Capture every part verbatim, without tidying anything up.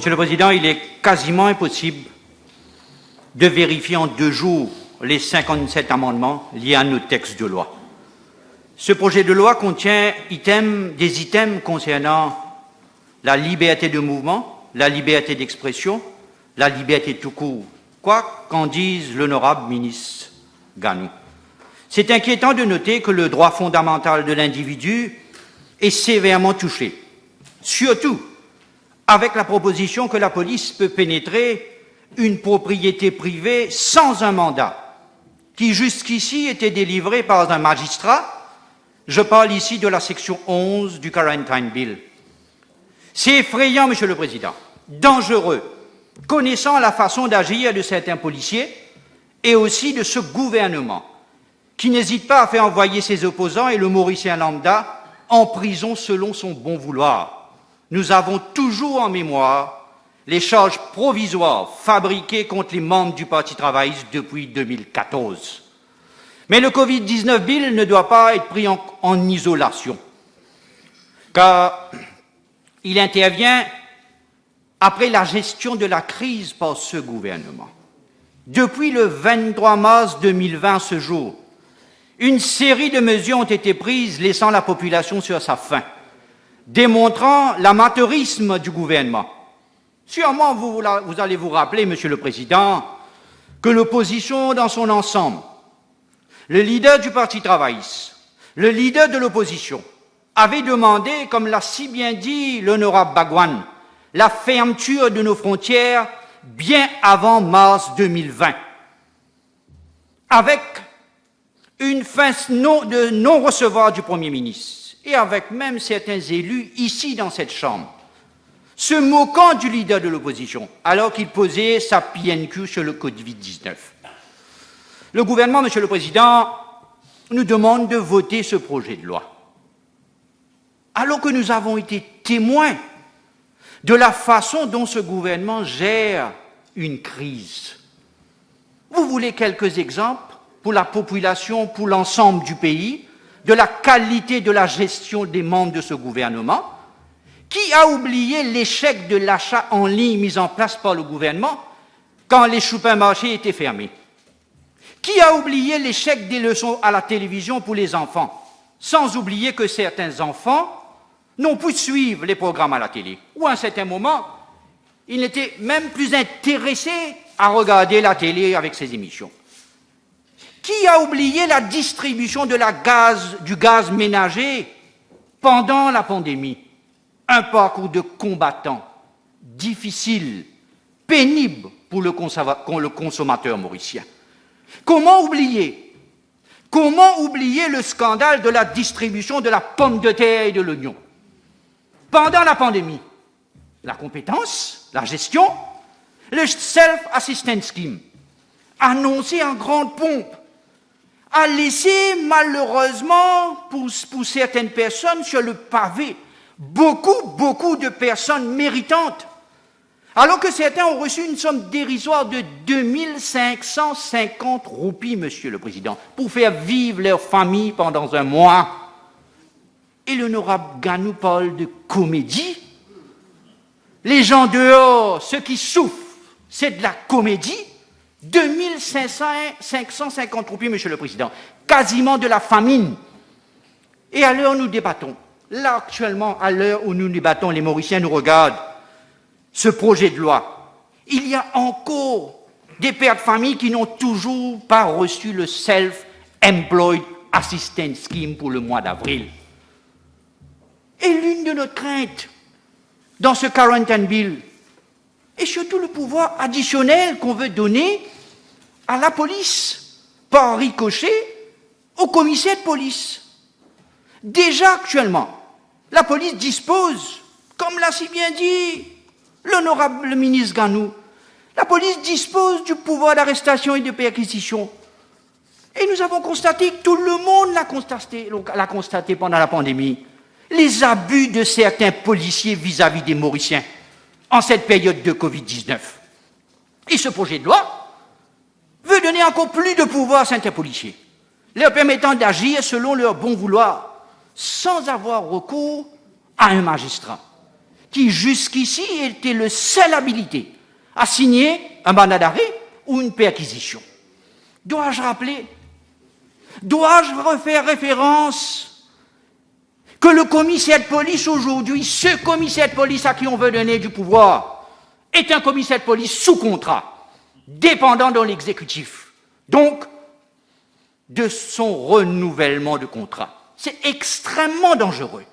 Monsieur le Président, il est quasiment impossible de vérifier en deux jours les cinquante-sept amendements liés à nos textes de loi. Ce projet de loi contient item, des items concernant la liberté de mouvement, la liberté d'expression, la liberté tout court, quoi qu'en dise l'honorable ministre Gano. C'est inquiétant de noter que le droit fondamental de l'individu est sévèrement touché, surtout avec la proposition que la police peut pénétrer une propriété privée sans un mandat, qui jusqu'ici était délivré par un magistrat. Je parle ici de la section onze du Quarantine Bill. C'est effrayant, Monsieur le Président, dangereux, connaissant la façon d'agir de certains policiers et aussi de ce gouvernement, qui n'hésite pas à faire envoyer ses opposants et le Mauricien lambda en prison selon son bon vouloir. Nous avons toujours en mémoire les charges provisoires fabriquées contre les membres du Parti travailliste depuis deux mille quatorze. Mais le covid dix-neuf Bill ne doit pas être pris en, en isolation, car il intervient après la gestion de la crise par ce gouvernement. Depuis le vingt-trois mars deux mille vingt à ce jour, une série de mesures ont été prises, laissant la population sur sa faim, démontrant l'amateurisme du gouvernement. Sûrement, vous, vous la-, vous allez vous rappeler, Monsieur le Président, que l'opposition dans son ensemble, le leader du Parti travailliste, le leader de l'opposition, avait demandé, comme l'a si bien dit l'honorable Bhagwan, la fermeture de nos frontières bien avant mars deux mille vingt, avec une fin non, de non-recevoir du Premier ministre et avec même certains élus ici dans cette Chambre, se moquant du leader de l'opposition alors qu'il posait sa P N Q sur le covid dix-neuf. Le gouvernement, Monsieur le Président, nous demande de voter ce projet de loi, alors que nous avons été témoins de la façon dont ce gouvernement gère une crise. Vous voulez quelques exemples pour la population, pour l'ensemble du pays, de la qualité de la gestion des membres de ce gouvernement ? Qui a oublié l'échec de l'achat en ligne mis en place par le gouvernement quand les supermarchés étaient fermés ? Qui a oublié l'échec des leçons à la télévision pour les enfants, sans oublier que certains enfants n'ont pu suivre les programmes à la télé, ou à un certain moment, ils n'étaient même plus intéressés à regarder la télé avec ses émissions ? Qui a oublié la distribution de la gaz, du gaz ménager pendant la pandémie ? Un parcours de combattant difficile, pénible pour le consomma-, le consommateur mauricien. Comment oublier, comment oublier le scandale de la distribution de la pomme de terre et de l'oignon pendant la pandémie ? La compétence, la gestion, le Self Assistance Scheme, annoncé en grande pompe, a laissé malheureusement pour, pour certaines personnes sur le pavé, beaucoup, beaucoup de personnes méritantes, alors que certains ont reçu une somme dérisoire de deux mille cinq cent cinquante roupies, Monsieur le Président, pour faire vivre leur famille pendant un mois. Et l'honorable Gano parle de comédie. Les gens dehors, ceux qui souffrent, c'est de la comédie. Deux mille cinq cents, cinq cent cinquante roupies, Monsieur le Président, quasiment de la famine. Et à l'heure où nous débattons, là actuellement, à l'heure où nous débattons, les Mauriciens nous regardent, ce projet de loi, il y a encore des pères de famille qui n'ont toujours pas reçu le Self-Employed Assistance Scheme pour le mois d'avril. Et l'une de nos craintes dans ce Quarantine Bill, et surtout le pouvoir additionnel qu'on veut donner à la police, par ricochet, au commissaire de police. Déjà actuellement, la police dispose, comme l'a si bien dit l'honorable ministre Gano, la police dispose du pouvoir d'arrestation et de perquisition. Et nous avons constaté, tout le monde l'a constaté, l'a constaté pendant la pandémie, les abus de certains policiers vis-à-vis des Mauriciens en cette période de covid dix-neuf. Et ce projet de loi veut donner encore plus de pouvoir à certains policiers, leur permettant d'agir selon leur bon vouloir, sans avoir recours à un magistrat. qui jusqu'ici était le seul habilité à signer un mandat d'arrêt ou une perquisition. Dois-je rappeler, dois-je refaire référence que le commissaire de police aujourd'hui, ce commissaire de police à qui on veut donner du pouvoir, est un commissaire de police sous contrat, dépendant de l'exécutif, donc de son renouvellement de contrat. C'est extrêmement dangereux.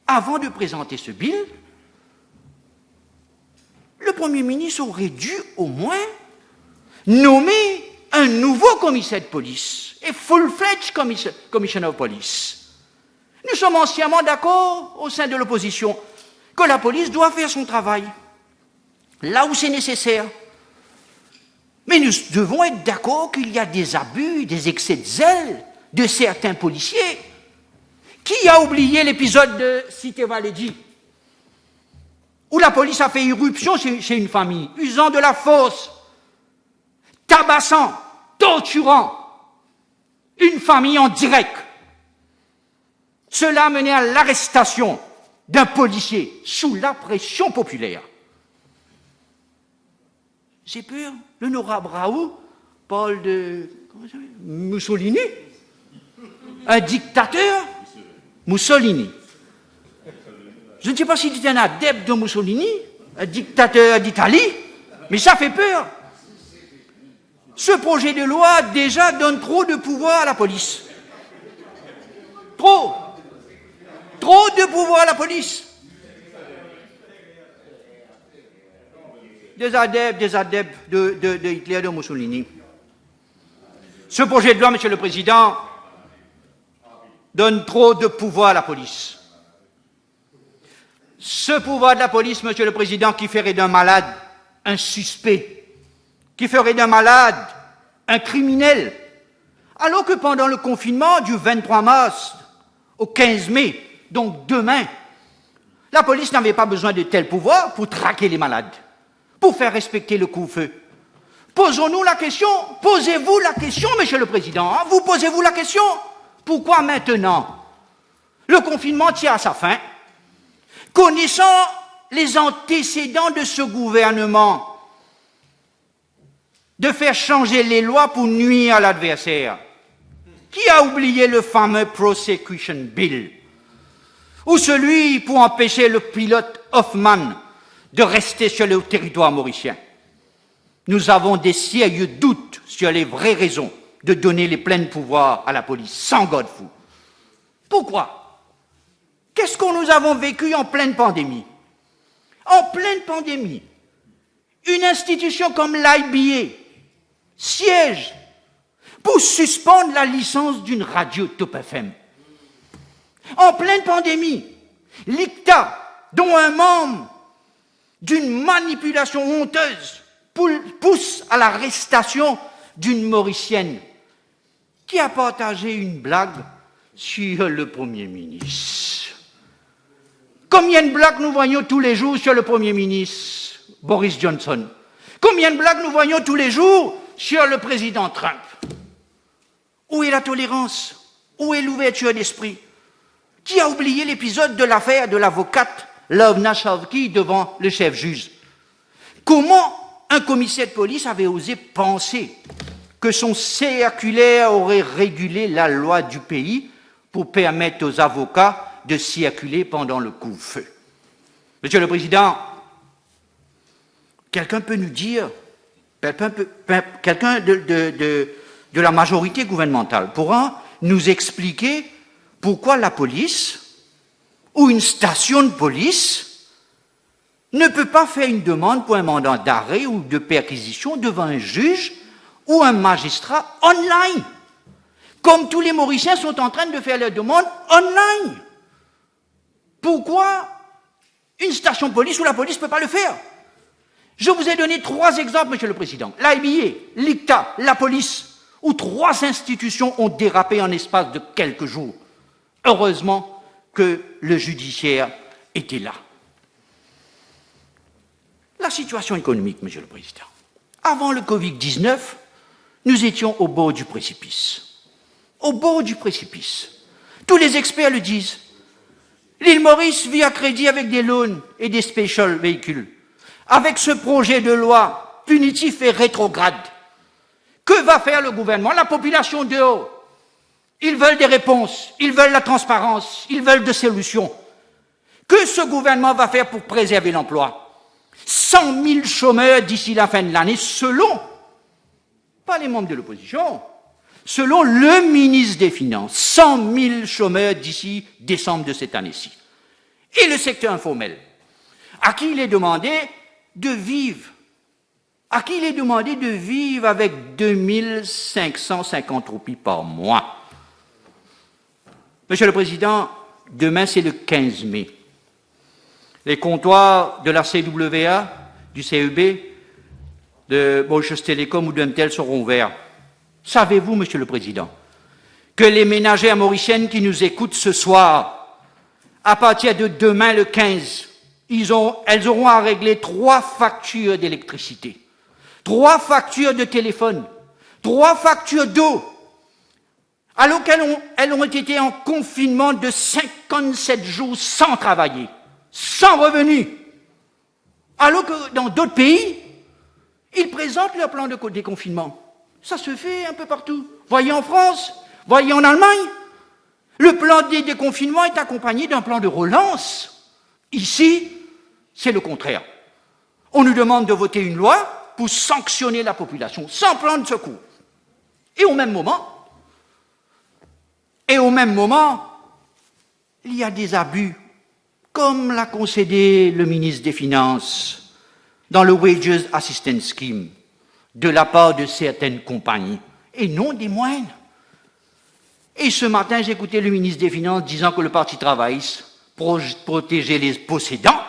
Avant de présenter ce bill, le Premier ministre aurait dû au moins nommer un nouveau commissaire de police, a full-fledged commis-, commissioner of police. Nous sommes entièrement d'accord au sein de l'opposition que la police doit faire son travail là où c'est nécessaire. Mais nous devons être d'accord qu'il y a des abus, des excès de zèle de certains policiers. Qui a oublié l'épisode de Cité Vallée, où la police a fait irruption chez, chez une famille, usant de la force, tabassant, torturant une famille en direct. Cela a mené à l'arrestation d'un policier sous la pression populaire. J'ai peur, l'honorable Raoult parle de, comment ça s'appelle, Mussolini. Un dictateur, Mussolini. Je ne sais pas s'il était un adepte de Mussolini, un dictateur d'Italie, mais ça fait peur. Ce projet de loi déjà donne trop de pouvoir à la police. Trop. Trop de pouvoir à la police. Des adeptes, des adeptes de, de, de Hitler, de Mussolini. Ce projet de loi, Monsieur le Président, donne trop de pouvoir à la police. Ce pouvoir de la police, Monsieur le Président, qui ferait d'un malade un suspect, qui ferait d'un malade un criminel, alors que pendant le confinement du vingt-trois mars au quinze mai, donc demain, la police n'avait pas besoin de tel pouvoir pour traquer les malades, pour faire respecter le couvre-feu. Posons-nous la question, posez-vous la question, Monsieur le Président, hein, vous posez-vous la question, pourquoi maintenant ? Le confinement tire à sa fin. Connaissant les antécédents de ce gouvernement, de faire changer les lois pour nuire à l'adversaire, qui a oublié le fameux Prosecution Bill, ou celui pour empêcher le pilote Hoffman de rester sur le territoire mauricien ? Nous avons des sérieux doutes sur les vraies raisons de donner les pleins pouvoirs à la police sans garde-fou. Pourquoi ? Qu'est-ce que nous avons vécu en pleine pandémie ? En pleine pandémie, une institution comme l'I B A siège pour suspendre la licence d'une radio Top F M. En pleine pandémie, l'ICTA, dont un membre, d'une manipulation honteuse, pou-, pousse à l'arrestation d'une Mauricienne qui a partagé une blague sur le Premier ministre. Combien de blagues nous voyons tous les jours sur le Premier ministre Boris Johnson ? Combien de blagues nous voyons tous les jours sur le président Trump ? Où est la tolérance ? Où est l'ouverture d'esprit ? Qui a oublié l'épisode de l'affaire de l'avocate Lovna Shavki devant le chef juge ? Comment un commissaire de police avait osé penser que son circulaire aurait régulé la loi du pays pour permettre aux avocats de circuler pendant le couvre-feu ? Monsieur le Président, quelqu'un peut nous dire, quelqu'un peut, quelqu'un de, de, de, de la majorité gouvernementale pourra nous expliquer pourquoi la police ou une station de police ne peut pas faire une demande pour un mandat d'arrêt ou de perquisition devant un juge ou un magistrat online, comme tous les Mauriciens sont en train de faire leur demande online. Pourquoi une station de police ou la police ne peut pas le faire ? Je vous ai donné trois exemples, Monsieur le Président. L'I B A, l'ICTA, la police, où trois institutions ont dérapé en espace de quelques jours. Heureusement que le judiciaire était là. La situation économique, Monsieur le Président. Avant le covid dix-neuf, nous étions au bord du précipice. Au bord du précipice. Tous les experts le disent. L'île Maurice vit à crédit avec des loans et des special véhicules. Avec ce projet de loi punitif et rétrograde, que va faire le gouvernement ? La population dehors, ils veulent des réponses, ils veulent la transparence, ils veulent des solutions. Que ce gouvernement va faire pour préserver l'emploi ? Cent mille chômeurs d'ici la fin de l'année, selon, pas les membres de l'opposition, selon le ministre des Finances, cent mille chômeurs d'ici décembre de cette année-ci. Et le secteur informel, à qui il est demandé de vivre, à qui il est demandé de vivre avec deux mille cinq cent cinquante roupies par mois. Monsieur le Président, demain c'est le quinze mai. Les comptoirs de la C W A, du C E B, de Mauritius Telecom ou de M T L seront ouverts. Savez-vous, Monsieur le Président, que les ménagères mauriciennes qui nous écoutent ce soir, à partir de demain le quinze, ils ont, elles auront à régler trois factures d'électricité, trois factures de téléphone, trois factures d'eau, alors qu'elles ont, elles ont été en confinement de cinquante-sept jours sans travailler, sans revenu. Alors que dans d'autres pays, ils présentent leur plan de co-, déconfinement. Ça se fait un peu partout. Voyez en France, voyez en Allemagne. Le plan de déconfinement est accompagné d'un plan de relance. Ici, c'est le contraire. On nous demande de voter une loi pour sanctionner la population, sans plan de secours. Et au même moment, et au même moment, il y a des abus, comme l'a concédé le ministre des Finances dans le Wages Assistance Scheme, de la part de certaines compagnies, et non des moindres. Et ce matin, j'écoutais le ministre des Finances disant que le Parti travailliste pro-, protégeait les possédants.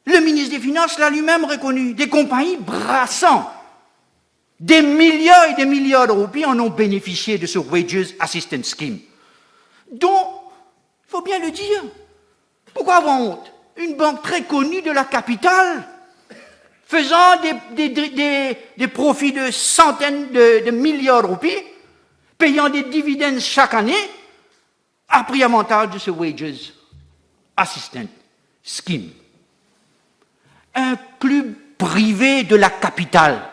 Le ministre des Finances l'a lui-même reconnu, des compagnies brassant des milliards et des milliards de roupies en ont bénéficié de ce Wages Assistance Scheme, dont, il faut bien le dire, pourquoi avoir honte ? Une banque très connue de la capitale, faisant des, des, des, des, des profits de centaines de, de milliards de roupies, payant des dividendes chaque année, a pris avantage de ce Wages Assistance Scheme. Un club privé de la capitale,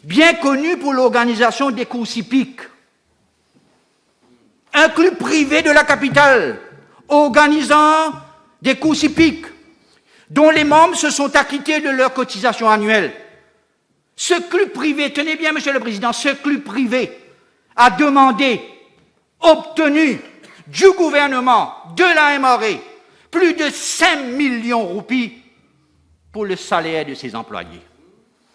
bien connu pour l'organisation des courses hippiques. Un club privé de la capitale organisant des courses hippiques dont les membres se sont acquittés de leur cotisation annuelle. Ce club privé, tenez bien, Monsieur le Président, ce club privé a demandé, obtenu du gouvernement, de la M R A, plus de cinq millions de roupies pour le salaire de ses employés,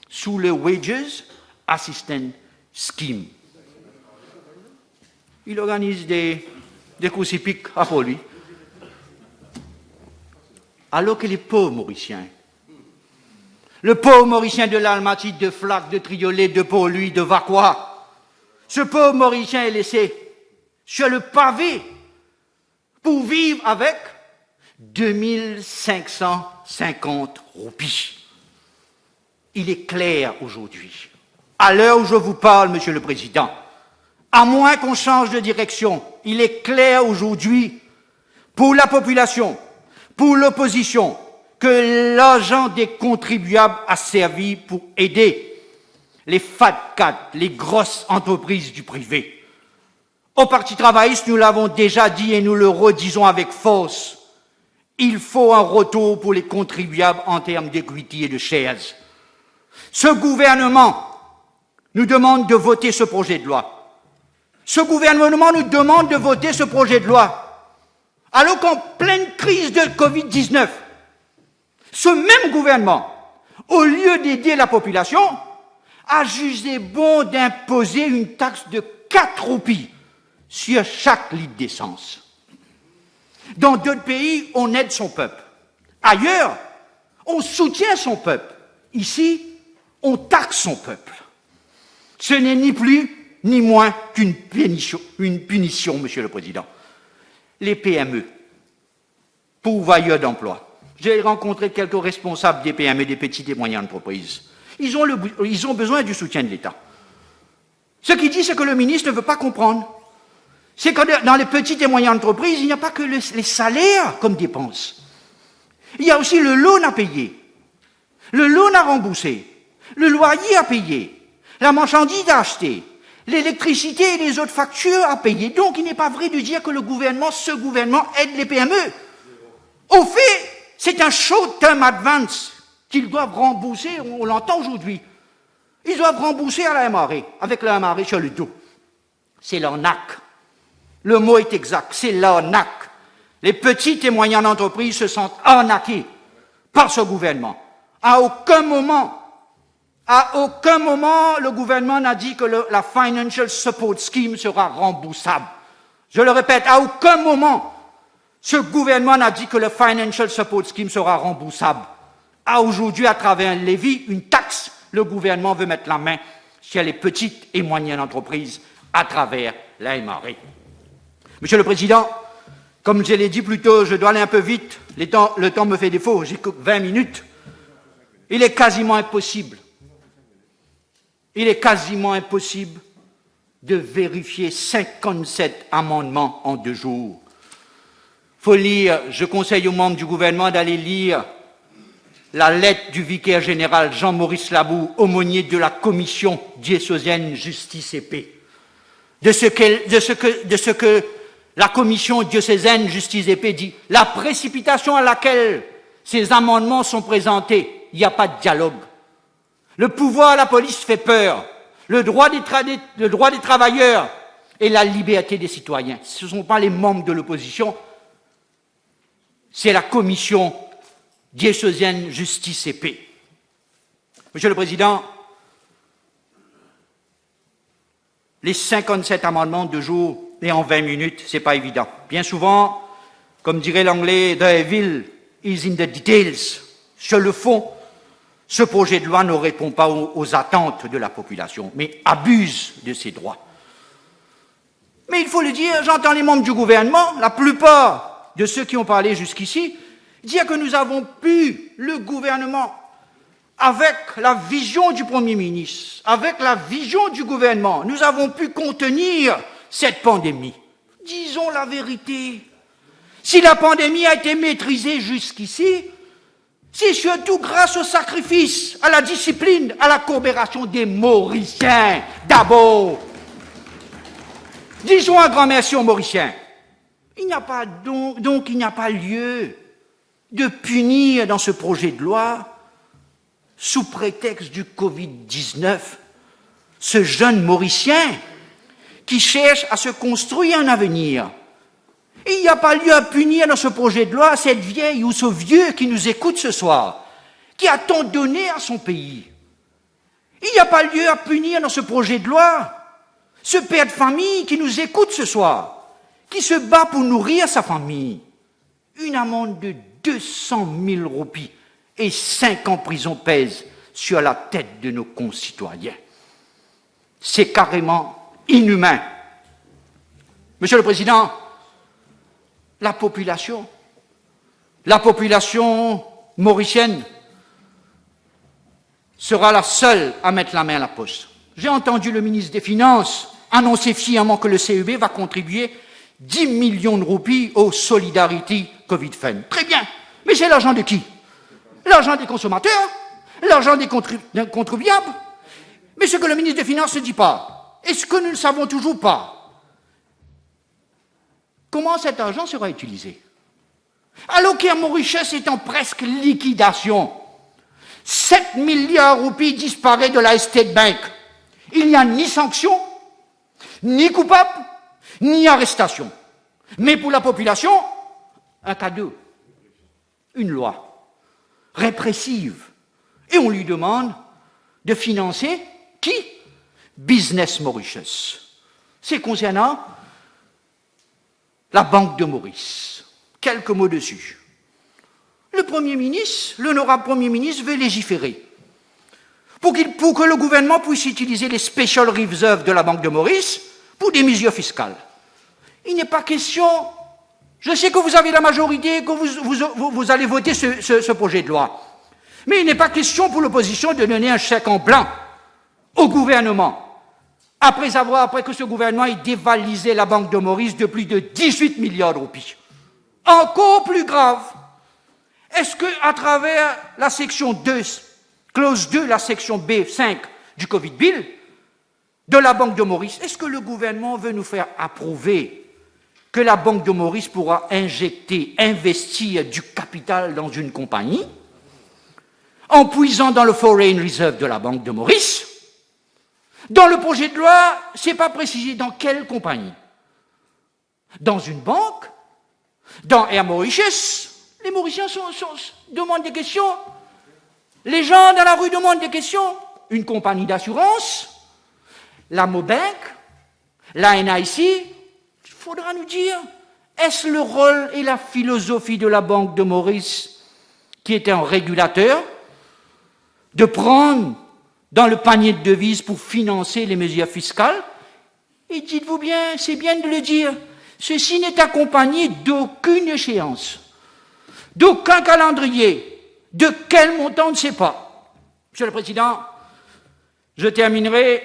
sous le Wages Assistance Scheme. Il organise des, des courses hippiques à Port-Louis. Alors que les pauvres Mauriciens, le pauvre Mauricien de Lalmatie, de Flacq, de Triolet, de Port-Louis, de Vacoas, ce pauvre Mauricien est laissé sur le pavé pour vivre avec deux mille cinq cent cinquante roupies. Il est clair aujourd'hui, à l'heure où je vous parle, Monsieur le Président, à moins qu'on change de direction, il est clair aujourd'hui pour la population, pour l'opposition, que l'argent des contribuables a servi pour aider les FATCAT, les grosses entreprises du privé. Au Parti travailliste, nous l'avons déjà dit et nous le redisons avec force, il faut un retour pour les contribuables en termes d'equity et de shares. Ce gouvernement nous demande de voter ce projet de loi. Ce gouvernement nous demande de voter ce projet de loi, alors qu'en pleine crise de covid dix-neuf, ce même gouvernement, au lieu d'aider la population, a jugé bon d'imposer une taxe de quatre roupies sur chaque litre d'essence. Dans d'autres pays, on aide son peuple. Ailleurs, on soutient son peuple. Ici, on taxe son peuple. Ce n'est ni plus ni moins qu'une punition, une punition, Monsieur le Président. Les P M E, pourvoyeurs d'emploi. J'ai rencontré quelques responsables des P M E, des petites et moyennes entreprises. Ils ont le, ils ont besoin du soutien de l'État. Ce qu'il dit, c'est que le ministre ne veut pas comprendre. C'est que dans les petites et moyennes entreprises, il n'y a pas que le, les salaires comme dépenses. Il y a aussi le loan à payer, le loan à rembourser, le loyer à payer, la marchandise à acheter, l'électricité et les autres factures à payer. Donc, il n'est pas vrai de dire que le gouvernement, ce gouvernement, aide les P M E. Au fait, c'est un short-term advance qu'ils doivent rembourser, on, on l'entend aujourd'hui. Ils doivent rembourser à la M R A, avec la M R A sur le dos. C'est l'arnaque. Le mot est exact, c'est l'arnaque. Les petites et moyennes entreprises se sentent arnaquées par ce gouvernement. À aucun moment, à aucun moment, le gouvernement n'a dit que le, la Financial Support Scheme sera remboursable. Je le répète, à aucun moment, ce gouvernement n'a dit que le Financial Support Scheme sera remboursable. À aujourd'hui, à travers un levy, une taxe, le gouvernement veut mettre la main sur les petites et moyennes entreprises à travers la M R A. Monsieur le Président, comme je l'ai dit plus tôt, je dois aller un peu vite, le temps, le temps me fait défaut, j'ai que vingt minutes. Il est quasiment impossible, il est quasiment impossible de vérifier cinquante-sept amendements en deux jours. Faut lire, je conseille aux membres du gouvernement d'aller lire la lettre du vicaire général Jean-Maurice Labour, aumônier de la commission diocésaine Justice et Paix, de ce qu'elle, de ce que, de ce que la commission diocésaine Justice et Paix dit. La précipitation à laquelle ces amendements sont présentés, il n'y a pas de dialogue. Le pouvoir à la police fait peur. Le droit des tra-, des, le droit des travailleurs et la liberté des citoyens. Ce ne sont pas les membres de l'opposition, c'est la commission diocésaine Justice et Paix. Monsieur le Président, les cinquante-sept amendements de jour et en vingt minutes, c'est pas évident. Bien souvent, comme dirait l'anglais, the devil is in the details. Sur le fond, ce projet de loi ne répond pas aux, aux attentes de la population, mais abuse de ses droits. Mais il faut le dire, j'entends les membres du gouvernement, la plupart de ceux qui ont parlé jusqu'ici, dire que nous avons pu, le gouvernement, avec la vision du Premier ministre, avec la vision du gouvernement, nous avons pu contenir cette pandémie. Disons la vérité. Si la pandémie a été maîtrisée jusqu'ici, c'est surtout grâce au sacrifice, à la discipline, à la coopération des Mauriciens, d'abord. Disons un grand merci aux Mauriciens. Il n'y a pas donc, donc il n'y a pas lieu de punir dans ce projet de loi, sous prétexte du covid dix-neuf, ce jeune Mauricien qui cherche à se construire un avenir. Il n'y a pas lieu à punir dans ce projet de loi cette vieille ou ce vieux qui nous écoute ce soir, qui a tant donné à son pays. Il n'y a pas lieu à punir dans ce projet de loi ce père de famille qui nous écoute ce soir, qui se bat pour nourrir sa famille. Une amende de deux cent mille roupies et cinq ans prison pèsent sur la tête de nos concitoyens. C'est carrément inhumain. Monsieur le Président, la population, la population mauricienne sera la seule à mettre la main à la poche. J'ai entendu le ministre des Finances annoncer fièrement que le C E B va contribuer dix millions de roupies au Solidarity covid Fund. Très bien, mais c'est l'argent de qui ? L'argent des consommateurs, l'argent des contrib-, des contribuables. Mais ce que le ministre des Finances ne dit pas, et ce que nous ne savons toujours pas, comment cet argent sera utilisé ? Alors qu'Air Mauritius est en presque liquidation, sept milliards roupies disparaît de la State Bank. Il n'y a ni sanction, ni coupable, ni arrestation. Mais pour la population, un cadeau, une loi répressive. Et on lui demande de financer qui ? Business Mauritius. C'est concernant la Banque de Maurice. Quelques mots dessus. Le Premier ministre, l'honorable Premier ministre veut légiférer pour qu'il, pour que le gouvernement puisse utiliser les special reserves de la Banque de Maurice pour des mesures fiscales. Il n'est pas question, je sais que vous avez la majorité, que vous, vous, vous, vous allez voter ce, ce, ce projet de loi, mais il n'est pas question pour l'opposition de donner un chèque en blanc au gouvernement après avoir, après que ce gouvernement ait dévalisé la Banque de Maurice de plus de dix-huit milliards de roupies. Encore plus grave, est-ce que, à travers la section deux, clause deux, la section B cinq du Covid Bill, de la Banque de Maurice, est-ce que le gouvernement veut nous faire approuver que la Banque de Maurice pourra injecter, investir du capital dans une compagnie, en puisant dans le foreign reserve de la Banque de Maurice ? Dans le projet de loi, c'est pas précisé dans quelle compagnie. Dans une banque ? Dans Air Mauritius ? Les Mauriciens sont, sont, demandent des questions. Les gens dans la rue demandent des questions. Une compagnie d'assurance ? La Mobank ? La N I C ? Il faudra nous dire, est-ce le rôle et la philosophie de la Banque de Maurice, qui était un régulateur, de prendre dans le panier de devises pour financer les mesures fiscales ? Et dites-vous bien, c'est bien de le dire, ceci n'est accompagné d'aucune échéance, d'aucun calendrier. De quel montant, on ne sait pas. Monsieur le Président, je terminerai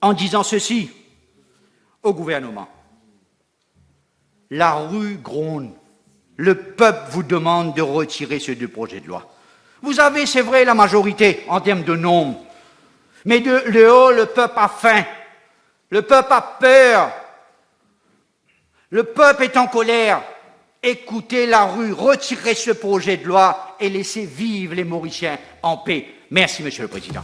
en disant ceci au gouvernement. La rue gronde. Le peuple vous demande de retirer ces deux projets de loi. Vous avez, c'est vrai, la majorité en termes de nombre. Mais de, dehors, le peuple a faim. Le peuple a peur. Le peuple est en colère. Écoutez la rue, retirez ce projet de loi et laissez vivre les Mauriciens en paix. Merci, Monsieur le Président.